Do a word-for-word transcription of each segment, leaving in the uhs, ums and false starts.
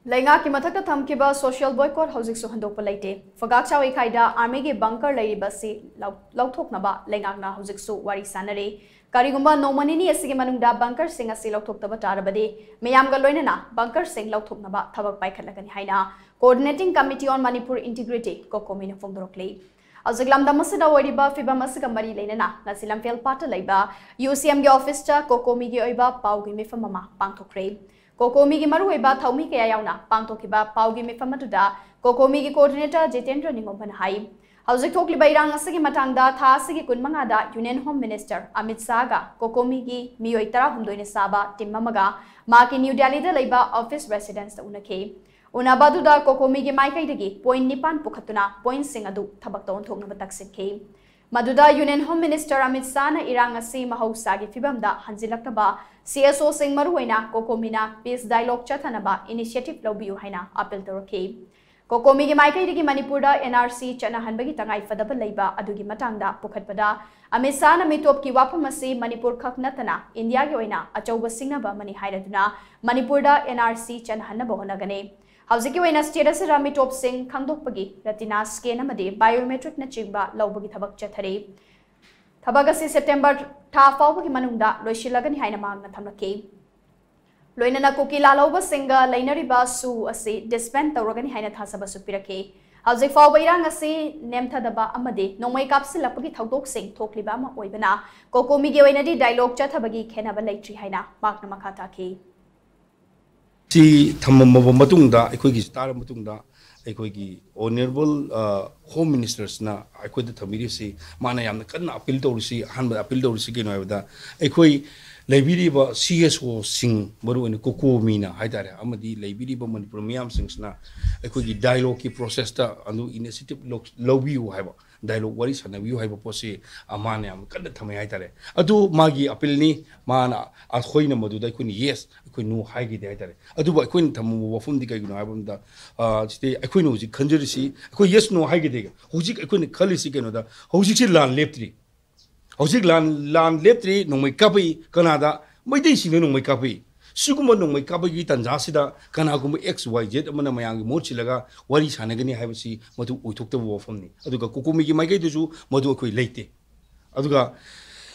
ꯂꯩꯉꯥꯛꯀꯤ ꯃꯊꯛꯇ ꯊꯝꯈꯤꯕ social boycott ꯍꯧꯖꯤꯛꯁꯨ ꯍꯟꯗꯣꯛꯄ ꯂꯩꯇꯦ꯫ ꯐꯒꯥꯛ ꯆꯥꯎꯏꯈꯥꯏꯗ ꯑꯥꯔꯃꯤꯒꯤ ꯕꯪꯀꯔ ꯂꯩꯔꯤꯕ ꯑꯁꯤ ꯂꯧ-, ꯂꯧꯊꯣꯛꯅꯕ ꯂꯩꯉꯥꯛꯅ ꯍꯧꯖꯤꯛꯁꯨ ꯋꯥꯔꯤ ꯁꯥꯟꯅꯔꯤ꯫ ꯀꯔꯤꯒꯨꯝꯕ ꯅꯣꯡꯃ ꯅꯤꯅꯤ ꯑꯁꯤꯒꯤ ꯃꯅꯨꯡꯗ ꯕꯪꯀꯔꯁꯤꯡ ꯑꯁꯤ ꯂꯧꯊꯣꯛꯇꯕ ꯇꯥꯔꯕꯗꯤ, ꯃꯤꯌꯥꯝꯒ ꯂꯣꯏꯅꯅ ꯕꯪꯀꯔꯁꯤꯡ ꯂꯧꯊꯣꯛꯅꯕ ꯊꯕꯛ ꯄꯥꯏꯈꯠꯂꯒꯅꯤ ꯍꯥꯏꯅ Coordinating Committee on Manipur Integrity, ꯀꯣꯀꯣꯃꯤꯅ ꯐꯣꯡꯗꯣꯔꯛꯂꯤ꯫ ꯍꯧꯖꯤꯛ ꯂꯝꯗꯝ ꯑꯁꯤꯗ ꯑꯣꯏꯔꯤꯕ ꯐꯤꯕꯝ ꯑꯁꯤꯒ ꯃꯔꯤ ꯂꯩꯅꯅ ꯉꯁꯤ ꯂꯝꯐꯦꯜ ꯄꯥꯠꯇ ꯂꯩꯕ ꯌꯨ ꯁꯤ ꯑꯦꯝꯒꯤ ꯑꯣꯐꯤꯁꯇ ꯀꯣꯀꯣꯃꯤꯒꯤ ꯑꯣꯏꯕ ꯄꯥꯎꯒꯤ ꯃꯤꯐꯝ ꯑꯃ ꯄꯥꯡꯊꯣꯛꯈ꯭ꯔꯦ꯫ ꯀꯣꯀꯣꯃꯤꯒꯤ ꯃꯔꯨꯑꯣꯏꯕ ꯊꯧꯃꯤ ꯀꯌꯥ ꯌꯥꯎꯅ ꯄꯥꯡꯊꯣꯛꯈꯤꯕ ꯄꯥꯎꯒꯤ ꯃꯤꯐꯝ ꯑꯗꯨꯗ ꯀꯣꯀꯣꯃꯤꯒꯤ coordinator ꯖꯤꯇꯦꯟꯗ꯭ꯔ ꯅꯤꯡꯉꯣꯝꯕꯅ ꯍꯥꯏ, ꯍꯧꯖꯤꯛ ꯊꯣꯛꯂꯤꯕ ꯏꯔꯥꯡ ꯑꯁꯤꯒꯤ ꯃꯇꯥꯡꯗ ꯊꯥ ꯑꯁꯤꯒꯤ ꯀꯨꯟꯃꯉꯥꯗ Union Home Minister ꯑꯃꯤꯠ ꯁꯥꯍꯒ ꯀꯣꯀꯣꯃꯤꯒꯤ ꯃꯤꯑꯣꯏ ꯇꯔꯥꯍꯨꯝꯗꯣꯏꯅ ꯁꯥꯕ team ꯑꯃꯒ ꯃꯍꯥꯛꯀꯤ ꯅ꯭ꯌꯨ ꯗꯦꯜꯂꯤꯗ ꯂꯩꯕ office residenceꯇ ꯎꯅꯈꯤ꯫ ꯎꯅꯕ ꯑꯗꯨꯗ ꯀꯣꯀꯣꯃꯤꯒꯤ ꯃꯥꯏꯀꯩꯗꯒꯤ point ꯅꯤꯄꯥꯟ ꯄꯨꯈꯠꯇꯨꯅ pointꯁꯤꯡ ꯑꯗꯨ ꯊꯕꯛꯇ ꯑꯣꯟꯊꯣꯛꯅꯕ ꯇꯛꯁꯤꯟꯈꯤ꯫ ꯃꯗꯨꯗ Union Home Minister ꯑꯃꯤꯠ ꯁꯥꯍꯅ ꯏꯔꯥꯡ ꯑꯁꯤ ꯃꯍꯧꯁꯥꯒꯤ ꯐꯤꯕꯝꯗ ꯍꯟꯖꯤꯜꯂꯛꯅꯕ C S Oꯁꯤꯡ, ꯃꯔꯨꯑꯣꯏꯅ ꯀꯣꯀꯣꯃꯤꯅ peace dialogue ꯆꯠꯊꯅꯕ initiative ꯂꯧꯕꯤꯌꯨ ꯍꯥꯏꯅ appeal ꯇꯧꯔꯛꯈꯤ꯫ ꯀꯣꯀꯣꯃꯤꯒꯤ ꯃꯥꯏꯀꯩꯗꯒꯤ ꯃꯅꯤꯄꯨꯔꯗ N R C ꯆꯠꯅꯍꯟꯕꯒꯤ ꯇꯉꯥꯏ ꯐꯗꯕ ꯂꯩꯕ ꯑꯗꯨꯒꯤ ꯃꯇꯥꯡꯗ ꯄꯨꯈꯠꯄꯗ, ꯑꯃꯤꯠ ꯁꯥꯍꯅ ꯃꯤꯇꯣꯞꯀꯤ ꯋꯥꯐꯝ ꯑꯁꯤ ꯃꯅꯤꯄꯨꯔ ꯈꯛ ꯅꯠꯇꯅ ꯏꯟꯗꯤꯌꯥꯒꯤ ꯑꯣꯏꯅ ꯑꯆꯧꯕ ꯁꯤꯡꯅꯕ ꯑꯃꯅꯤ ꯍꯥꯏꯔꯗꯨꯅ ꯃꯅꯤꯄꯨꯔꯗ N R C ꯆꯠꯅꯍꯟꯅꯕ ꯍꯣꯠꯅꯒꯅꯤ꯫ ꯍꯧꯖꯤꯛꯀꯤ ꯑꯣꯏꯅ state ꯑꯁꯤꯗ ꯃꯤꯇꯣꯞꯁꯤꯡ ꯈꯪꯗꯣꯛꯄꯒꯤ retina scan ꯑꯃꯗꯤ biometricꯅꯆꯤꯡꯕ ꯂꯧꯕꯒꯤ ꯊꯕꯛ ꯆꯠꯊꯔꯤ꯫ ꯊꯕꯛ ꯑꯁꯤ September ꯊꯥ ꯐꯥꯎꯕꯒꯤ ꯃꯅꯨꯡꯗ ꯂꯣꯏꯁꯤꯜꯂꯒꯅꯤ ꯍꯥꯏꯅ ꯃꯍꯥꯛꯅ ꯊꯝꯂꯛꯈꯤ꯫ ꯂꯣꯏꯅꯅ ꯀꯨꯀꯤ ꯂꯥꯜꯍꯧꯕꯁꯤꯡꯒ ꯂꯩꯅꯔꯤꯕ ꯁꯨ ꯑꯁꯤ disband ꯇꯧꯔꯒꯅꯤ ꯍꯥꯏꯅ ꯊꯥꯖꯕꯁꯨ ꯄꯤꯔꯛꯈꯤ꯫ ꯍꯧꯖꯤꯛ ꯐꯥꯎꯕ ꯏꯔꯥꯡ ꯑꯁꯤ ꯅꯦꯝꯊꯗꯕ ꯑꯃꯗꯤ ꯅꯣꯡꯃꯩ ꯀꯥꯞꯁꯤꯜꯂꯛꯄꯒꯤ ꯊꯧꯗꯣꯛꯁꯤꯡ ꯊꯣꯛꯂꯤꯕ ꯑꯃ ꯑꯣꯏꯕꯅ, ꯀꯣꯀꯣꯃꯤꯒꯤ ꯑꯣꯏꯅꯗꯤ dialogue ꯆꯠꯊꯕꯒꯤ ꯈꯦꯟꯅꯕ ꯂꯩꯇ꯭ꯔꯤ ꯍꯥꯏꯅ ꯃꯍꯥꯛꯅ ꯃꯈꯥ ꯇꯥꯈꯤ꯫ ꯁꯤ ꯊꯝꯃꯝꯃꯕ ꯃꯇꯨꯡꯗ, ꯑꯩꯈꯣꯏꯒꯤ ꯇꯥꯔꯕ ꯃꯇꯨꯡꯗ, ꯑꯩꯈꯣꯏꯒꯤ Honourable Home Ministerꯁꯅ ꯑꯩꯈꯣꯏꯗ ꯊꯝꯕꯤꯔꯤꯁꯤ, ꯃꯥꯅ ꯌꯥꯝꯅ ꯀꯟꯅ appeal ꯇꯧꯔꯤꯁꯤ, ꯑꯍꯥꯟꯕꯗ appeal ꯇꯧꯔꯤꯁꯤ ꯀꯩꯅꯣ ꯍꯥꯏꯕꯗ, ꯑꯩꯈꯣꯏ ꯂꯩꯕꯤꯔꯤꯕ C S Oꯁꯤꯡ, ꯃꯔꯨꯑꯣꯏꯅ ꯀꯣꯀꯣꯃꯤꯅ ꯍꯥꯏꯇꯥꯔꯦ, ꯑꯃꯗꯤ ꯂꯩꯕꯤꯔꯤꯕ ꯃꯅꯤꯄꯨꯔ ꯃꯤꯌꯥꯝꯁꯤꯡꯁꯤꯅ ꯑꯩꯈꯣꯏꯒꯤ dialogueꯀꯤ processꯇ ꯑꯗꯨ initiative ꯂꯧ-, ꯂꯧꯕꯤꯌꯨ ꯍꯥꯏꯕ, dialogue ꯋꯥꯔꯤ ꯁꯥꯟꯅꯕꯤꯌꯨ ꯍꯥꯏꯕ ꯄꯣꯠꯁꯤ, ꯑ, ꯃꯥꯅ ꯌꯥꯝ ꯀꯟꯅ ꯊꯝꯃꯦ ꯍꯥꯏꯇꯥꯔꯦ꯫ ꯑꯗꯨ ꯃꯥꯒꯤ appealꯅꯤ, ꯃꯥꯅ, ꯑꯩꯈꯣꯏꯅ ꯃꯗꯨꯗ ꯑꯩꯈꯣꯏꯅ yes, ꯑꯩꯈꯣꯏ no ꯍꯥꯏꯈꯤꯗꯦ ꯍꯥꯏꯇꯥꯔꯦ꯫ ꯑꯗꯨꯕꯨ ꯑꯩꯈꯣꯏꯅ ꯊꯝꯃꯨꯕ ꯋꯥꯐꯝꯗꯤ ꯀꯩꯒꯤꯅꯣ ꯍꯥꯏꯕ ꯃꯇꯝꯗ, ꯑ, ꯁꯤꯗꯤ ꯑꯩꯈꯣꯏꯅ ꯍꯧꯖꯤꯛ ꯈꯟꯖꯔꯤꯁꯤ, ꯑꯩꯈꯣꯏ yes no ꯍꯥꯏꯈꯤꯗꯦ꯫ ꯍꯧꯖꯤꯛ ꯑꯩꯈꯣꯏꯅ ꯈꯜꯂꯤꯁꯤ ꯀꯩꯅꯣꯗ, ꯍꯧꯖꯤꯛꯁꯤ ꯂꯥꯟ ꯂꯦꯞꯇ꯭ꯔꯤ꯫ ꯍꯧꯖꯤꯛ ꯂꯥꯟ, ꯂꯥꯟ ꯂꯦꯞꯇ꯭ꯔꯤ, ꯅꯣꯡꯃꯩ ꯀꯥꯞꯄꯛꯏ꯫ ꯀꯅꯥꯗ? ꯃꯩꯇꯩꯁꯤꯡꯗ ꯅꯣꯡꯃꯩ ꯀꯥꯞꯄꯛꯏ꯫ ꯁꯤꯒꯨꯝꯕ ꯅꯣꯡꯃꯩ ꯀꯥꯞꯄꯒꯤ ꯇꯥꯟꯖꯥꯁꯤꯗ ꯀꯅꯥꯒꯨꯝꯕ X Y Z ꯑꯃꯅ ꯃꯌꯥꯝꯒꯤ ꯃꯍꯨꯠ ꯁꯤꯜꯂꯒ ꯋꯥꯔꯤ ꯁꯥꯟꯅꯒꯅꯤ ꯍꯥꯏꯕꯁꯤ ꯃꯗꯨ ꯑꯣꯏꯊꯣꯛꯇꯕ ꯋꯥꯐꯝꯅꯤ꯫ ꯑꯗꯨꯒ ꯀꯣꯀꯣꯃꯤꯒꯤ ꯃꯥꯏꯀꯩꯗꯁꯨ ꯃꯗꯨ ꯑꯩꯈꯣꯏ ꯂꯩꯇꯦ꯫ ꯑꯗꯨꯒ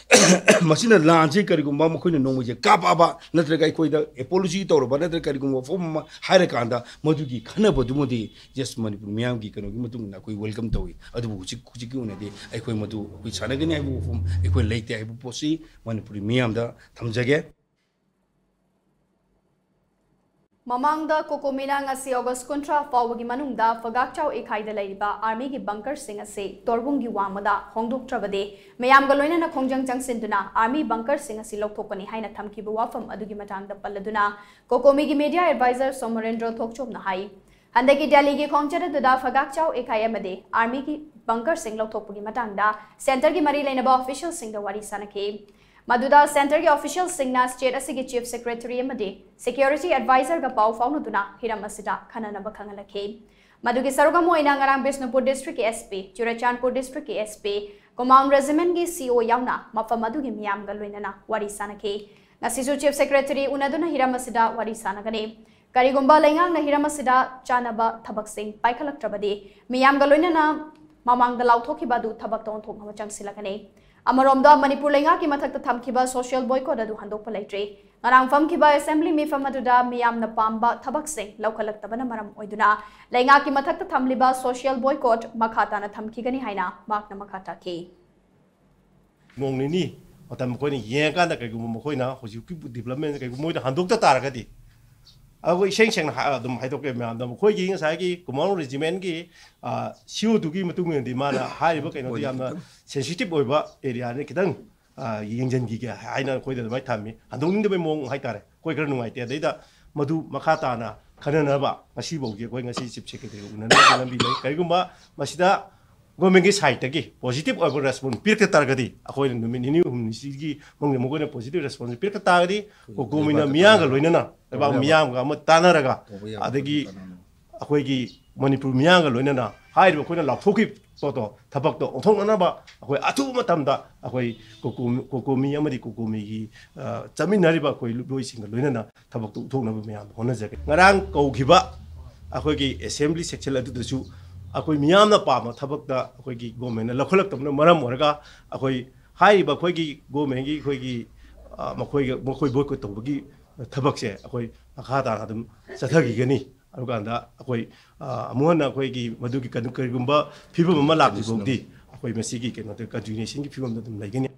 ꯃꯁꯤꯅ ꯂꯥꯟꯁꯤ ꯀꯔꯤꯒꯨꯝꯕ ꯃꯈꯣꯏꯅ ꯅꯣꯡꯃꯩꯁꯦ ꯀꯥꯞꯄꯛꯑꯕ ꯅꯠꯇ꯭ꯔꯒ ꯑꯩꯈꯣꯏꯗ ꯑꯦꯄꯣꯂꯣꯖꯤ ꯇꯧꯔꯕ ꯅꯠꯇ꯭ꯔꯒ ꯀꯔꯤꯒꯨꯝꯕ ꯋꯥꯐꯝ ꯑꯃ ꯍꯥꯏꯔꯀꯥꯟꯗ ꯃꯗꯨꯒꯤ ꯈꯟꯅꯕꯗꯨꯃꯗꯤ just ꯃꯅꯤꯄꯨꯔ ꯃꯤꯌꯥꯝꯒꯤ ꯀꯩꯅꯣꯒꯤ ꯃꯇꯨꯡ ꯏꯟꯅ ꯑꯩꯈꯣꯏ welcome ꯇꯧꯏ꯫ ꯑꯗꯨꯕꯨ ꯍꯧꯖꯤꯛ, ꯍꯧꯖꯤꯛꯀꯤ ꯑꯣꯏꯅꯗꯤ ꯑꯩꯈꯣꯏ ꯃꯗꯨ ꯑꯩꯈꯣꯏ ꯁꯥꯟꯅꯒꯅꯤ ꯍꯥꯏꯕ ꯋꯥꯐꯝ ꯑꯩꯈꯣꯏ ꯂꯩꯇꯦ ꯍꯥꯏꯕ ꯄꯣꯠꯁꯤ ꯃꯅꯤꯄꯨꯔꯤ ꯃꯤꯌꯥꯝꯗ ꯊꯝꯖꯒꯦ꯫ ꯃꯃꯥꯡꯗ ꯀꯣꯀꯣꯃꯤꯅ ꯉꯁꯤ ꯑꯣꯒꯁ ꯀꯨꯟꯊ꯭ꯔꯥ ꯐꯥꯎꯕꯒꯤ ꯃꯅꯨꯡꯗ ꯐꯒꯥꯛꯆꯥꯎ ꯏꯀꯥꯏꯗ ꯂꯩꯔꯤꯕ ꯑꯥꯔꯃꯤꯒꯤ ꯕꯪꯀꯔꯁꯤꯡ ꯑꯁꯤ ꯇꯣꯔꯕꯨꯡꯒꯤ ꯋꯥꯡꯃꯗ ꯍꯣꯡꯗꯣꯛꯇ꯭ꯔꯕꯗꯤ ꯃꯌꯥꯝꯒ ꯂꯣꯏꯅꯅ ꯈꯣꯡꯖꯪ ꯆꯪꯁꯤꯟꯗꯨꯅ ꯑꯥꯔꯃꯤ ꯕꯪꯀꯔꯁꯤꯡ ꯑꯁꯤ ꯂꯧꯊꯣꯛꯀꯅꯤ ꯍꯥꯏꯅ ꯊꯝꯈꯤꯕ ꯋꯥꯐꯝ ꯑꯗꯨꯒꯤ ꯃꯇꯥꯡꯗ ꯄꯜꯂꯗꯨꯅ ꯀꯣꯀꯣꯃꯤꯒꯤ ꯃꯤꯗꯤꯌꯥ ꯑꯦꯗꯚꯥꯏꯖꯔ ꯁꯣꯃꯔꯦꯟꯗ꯭ꯔꯣ ꯊꯣꯛꯆꯣꯝꯅ ꯍꯥꯏ, ꯍꯟꯗꯛꯀꯤ ꯗꯦꯜꯂꯤꯒꯤ ꯈꯣꯡꯆꯠ ꯑꯗꯨꯗ ꯐꯒꯥꯛꯆꯥꯎ ꯏꯀꯥꯏ ꯑꯃꯗꯤ ꯑꯥꯔꯃꯤꯒꯤ ꯕꯪꯀꯔꯁꯤꯡ ꯂꯧꯊꯣꯛꯄꯒꯤ ꯃꯇꯥꯡꯗ ꯁꯦꯟꯇꯔꯒꯤ ꯃꯔꯤ ꯂꯩꯅꯕ ꯑꯣꯐꯤꯁꯤꯌꯦꯜꯁꯤꯡꯗ ꯋꯥꯔꯤ ꯁꯥꯅꯈꯤ꯫ ꯃꯗꯨꯗ ꯁꯦꯟꯇꯔꯒꯤ ꯑꯣꯐꯤꯁꯤꯌꯦꯜꯁꯤꯡꯅ ꯁ꯭ꯇꯦꯠ ꯑꯁꯤꯒꯤ ꯆꯤꯐ ꯁꯦꯀ꯭ꯔꯦꯇꯔꯤ ꯑꯃꯗꯤ ꯁꯦꯀ꯭ꯌꯨꯔꯤꯇꯤ ꯑꯦꯗꯚꯥꯏꯖꯔꯒ ꯄꯥꯎ ꯐꯥꯎꯅꯗꯨꯅ ꯍꯤꯔꯝ ꯑꯁꯤꯗ ꯈꯟꯅꯅꯕ ꯈꯪꯍꯜꯂꯛꯈꯤ꯫ ꯃꯗꯨꯒꯤ ꯁꯔꯨꯛ ꯑꯃ ꯑꯣꯏꯅ ꯉꯔꯥꯡ ꯕꯤꯁꯅꯨꯄꯨꯔ ꯗꯤꯁꯇ꯭ꯔꯤꯛꯀꯤ S P, ꯆꯨꯔꯆꯥꯟꯄꯨꯔ ꯗꯤꯁꯇ꯭ꯔꯤꯛꯀꯤ S P, ꯀꯨꯃꯥꯎꯟ ꯔꯦꯖꯤꯃꯦꯟꯒꯤ C O ꯌꯥꯎꯅ ꯃꯐꯝ ꯑꯗꯨꯒꯤ ꯃꯤꯌꯥꯝꯒ ꯂꯣꯏꯅꯅ ꯋꯥꯔꯤ ꯁꯥꯅꯈꯤ꯫ ꯉꯁꯤꯁꯨ ꯆꯤꯐ ꯁꯦꯀ꯭ꯔꯦꯇꯔꯤ ꯎꯅꯗꯨꯅ ꯍꯤꯔꯝ ꯑꯁꯤꯗ ꯋꯥꯔꯤ ꯁꯥꯅꯒꯅꯤ꯫ ꯀꯔꯤꯒꯨꯝꯕ ꯂꯩꯉꯥꯛꯅ ꯍꯤꯔꯝ ꯑꯁꯤꯗ ꯆꯥꯅꯕ ꯊꯕꯛꯁꯤꯡ ꯄꯥꯏꯈꯠꯂꯛꯇ꯭ꯔꯕꯗꯤ ꯃꯤꯌꯥꯝꯒ ꯂꯣꯏꯅꯅ ꯃꯃꯥꯡꯗ ꯂꯥꯎꯊꯣꯛꯈꯤꯕ ꯑꯗꯨ ꯊꯕꯛꯇ ꯑꯣꯟꯊꯣꯛꯅꯕ ꯆꯪꯁꯤꯜꯂꯛꯀꯅꯤ꯫ ꯑꯃꯔꯣꯝꯗ ꯃꯅꯤꯄꯨꯔ ꯂꯩꯉꯥꯛꯀꯤ ꯃꯊꯛꯇ ꯊꯝꯈꯤꯕ social boycott ꯑꯗꯨ ꯍꯟꯗꯣꯛꯄ ꯂꯩꯇ꯭ꯔꯤ꯫ ꯉꯔꯥꯡ ꯐꯝꯈꯤꯕ ꯑꯦꯁꯦꯝꯕ꯭ꯂꯤ ꯃꯤꯐꯝ ꯑꯗꯨꯗ ꯃꯤꯌꯥꯝꯅ ꯄꯥꯝꯕ ꯊꯕꯛꯁꯤꯡ ꯂꯧꯈꯠꯂꯛꯇꯕꯅ ꯃꯔꯝ ꯑꯣꯏꯗꯨꯅ ꯂꯩꯉꯥꯛꯀꯤ ꯃꯊꯛꯇ ꯊꯝꯂꯤꯕ social boycott ꯃꯈꯥ ꯇꯥꯅ ꯊꯝꯈꯤꯒꯅꯤ ꯍꯥꯏꯅ ꯃꯍꯥꯛꯅ ꯃꯈꯥ ꯇꯥꯈꯤ꯫ ꯅꯣꯡ ꯅꯤꯅꯤ ꯃꯇꯝ ꯃꯈꯣꯏꯅ ꯌꯦꯡꯉꯀꯥꯟꯗ ꯀꯩꯒꯨꯝꯕ ꯃꯈꯣꯏꯅ ꯍꯧꯖꯤꯛꯀꯤ development ꯀꯩꯒꯨꯝꯕ ꯃꯣꯏꯗ ꯍꯟꯗꯣꯛꯇ ꯇꯥꯔꯒꯗꯤ, ꯑꯩꯈꯣꯏ ꯏꯁꯦꯡ ꯁꯦꯡꯅ ꯍꯥꯏ-, ꯑꯗꯨꯝ ꯍꯥꯏꯗꯣꯛꯀꯦ ꯃꯌꯥꯝꯗ, ꯃꯈꯣꯏꯒꯤ ꯉꯁꯥꯏꯒꯤ ꯀꯨꯃꯥꯎ ꯔꯦꯖꯤꯃꯦꯟꯒꯤ, ꯑ, C O ꯗꯨꯒꯤ ꯃꯇꯨꯡ ꯏꯟꯅꯗꯤ ꯃꯥꯅ ꯍꯥꯏꯔꯤꯕ ꯀꯩꯅꯣꯗꯤ ꯌꯥꯝꯅ sensitive ꯑꯣꯏꯕ areaꯅꯤ, ꯈꯤꯇꯪ, ꯑ, ꯌꯦꯡꯁꯤꯟꯈꯤꯒꯦ ꯍꯥꯏꯅ ꯑꯩꯈꯣꯏꯗ ꯑꯗꯨꯃꯥꯏꯅ ꯊꯝꯃꯤ꯫ ꯍꯟꯗꯣꯛꯅꯤꯡꯗꯕꯩ ꯃꯑꯣꯡ ꯍꯥꯏꯇꯥꯔꯦ, ꯑꯩꯈꯣꯏ ꯈꯔ ꯅꯨꯡꯉꯥꯏꯇꯦ꯫ ꯑꯗꯩꯗ ꯃꯗꯨ ꯃꯈꯥ ꯇꯥꯅ ꯈꯟꯅꯅꯕ ꯉꯁꯤꯐꯥꯎꯒꯤ ꯑꯩꯈꯣꯏ ꯉꯁꯤ ꯆꯤꯐ ꯁꯦꯀ꯭ꯔꯦꯇꯔꯤꯒ ꯎꯅꯅꯕꯒꯤ ꯂꯝꯕꯤ ꯂꯩ꯫ ꯀꯔꯤꯒꯨꯝꯕ ꯃꯁꯤꯗ ꯒꯣꯔꯃꯦꯟꯒꯤ ꯁꯥꯏꯠꯇꯒꯤ positive ꯑꯣꯏꯕ response ꯄꯤꯔꯛꯇ ꯇꯥꯔꯒꯗꯤ, ꯑꯩꯈꯣꯏꯅ ꯅꯨꯃꯤꯠ ꯅꯤꯅꯤ ꯍꯨꯝꯅꯤꯁꯤꯒꯤ ꯃꯅꯨꯡꯗ ꯃꯈꯣꯏꯅ positive response ꯄꯤꯔꯛꯇ ꯇꯥꯔꯒꯗꯤ, ꯀꯣꯀꯣꯃꯤꯅ ꯂꯩꯕꯥꯛꯀ ꯃꯤꯌꯥꯝꯒ ꯇꯥꯟꯅꯔꯒ, ꯂꯣꯏꯅꯅ ꯂꯩꯕꯥꯛ ꯇꯧꯕ ꯌꯥꯕ꯫ ꯃꯤꯌꯥꯝꯒ ꯑꯃ ꯇꯥꯟꯅꯔꯒ, ꯇꯧꯕ ꯌꯥꯕ ꯑꯗꯒꯤ ꯀꯥꯟꯅꯅꯕ꯫ ꯑꯩꯈꯣꯏꯒꯤ ꯃꯅꯤꯄꯨꯔ ꯃꯤꯌꯥꯝꯒ ꯂꯣꯏꯅꯅ ꯍꯥꯏꯔꯤꯕ ꯑꯩꯈꯣꯏꯅ ꯂꯥꯎꯊꯣꯛꯈꯤꯕ ꯄꯣꯠꯇꯣ, ꯊꯕꯛꯇꯣ ꯑꯣꯟꯊꯣꯛꯅꯅꯕ ꯑꯩꯈꯣꯏ ꯑꯊꯨꯕ ꯃꯇꯝꯗ ꯑꯩꯈꯣꯏ ꯀꯣꯀꯣꯃꯤ, ꯀꯣꯀꯣꯃꯤ ꯑꯃꯗꯤ ꯀꯣꯀꯣꯃꯤꯒꯤ, ꯑ, ꯆꯠꯃꯤꯟꯅꯔꯤꯕ ꯑꯩꯈꯣꯏ ꯂꯨꯞꯂꯣꯏꯁꯤꯡꯒ ꯂꯣꯏꯅꯅ ꯊꯕꯛꯇꯨ ꯎꯠꯊꯣꯛꯅꯕ ꯃꯌꯥꯝꯗ ꯍꯣꯠꯅꯖꯒꯦ꯫ ꯉꯔꯥꯡ ꯀꯧꯈꯤꯕ ꯑꯩꯈꯣꯏꯒꯤ assembly session ꯑꯗꯨꯗꯁꯨ ꯑꯩꯈꯣꯏ ꯃꯤꯌꯥꯝꯅ ꯄꯥꯝꯕ ꯊꯕꯛꯇ ꯑꯩꯈꯣꯏꯒꯤ governmentꯅ ꯂꯧꯈꯠꯂꯛꯇꯕꯅ ꯃꯔꯝ ꯑꯣꯏꯔꯒ ꯑꯩꯈꯣꯏ ꯍꯥꯏꯔꯤꯕ ꯑꯩꯈꯣꯏꯒꯤ governmentꯀꯤ ꯑꯩꯈꯣꯏꯒꯤ, ꯑ, ꯃꯈꯣꯏꯒ, ꯃꯈꯣꯏ boycott ꯇꯧꯕꯒꯤ ꯊꯕꯛꯁꯦ ꯑꯩꯈꯣꯏ ꯃꯈꯥ ꯇꯥꯅ ꯑꯗꯨꯝ ꯆꯠꯊꯈꯤꯒꯅꯤ꯫ ꯑꯗꯨꯀꯥꯟꯗ ꯑꯩꯈꯣꯏ, ꯑ, ꯑꯃꯨꯛ ꯍꯟꯅ ꯑꯩꯈꯣꯏꯒꯤ ꯃꯗꯨꯒꯤ ꯀꯩꯅꯣ, ꯀꯔꯤꯒꯨꯝꯕ ꯐꯤꯕꯝ ꯑꯃ ꯂꯥꯛꯇ꯭ꯔꯤ ꯐꯥꯎꯗꯤ ꯑꯩꯈꯣꯏ ꯃꯁꯤꯒꯤ ꯀꯩꯅꯣꯗ continuationꯒꯤ ꯐꯤꯕꯝꯗ ꯑꯗꯨꯝ ꯂꯩꯒꯅꯤ꯫